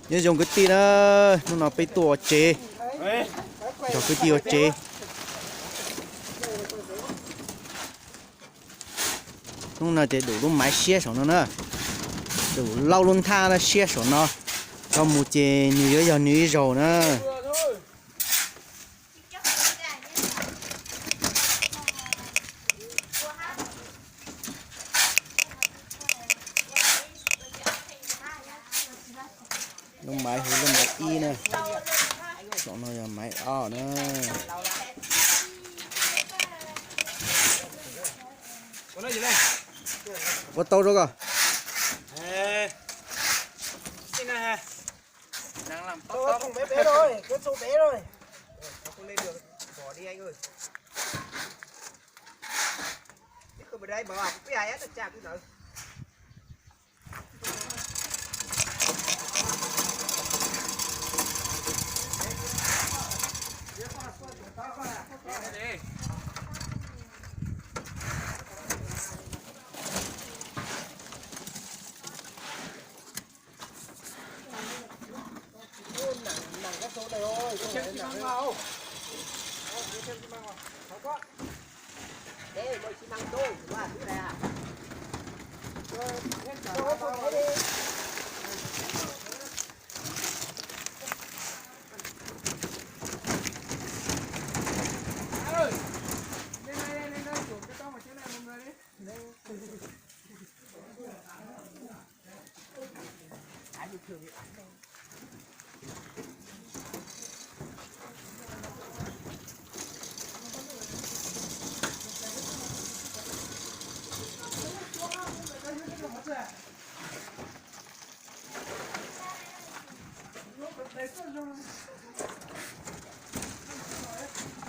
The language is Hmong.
Nyob zoo kwv tij na, hnub no peb tuaj ua tsev, nrog kwv tij ua tsev. Hnub no ces dum lub maiv siab saum no na, dum laub lub nthab na siab saum no, tso mus ces nws yuav yog nws ib zaug na. Lub maiv hu lub maiv ib na, saum no yog maiv ob na. Ua tau rau koj.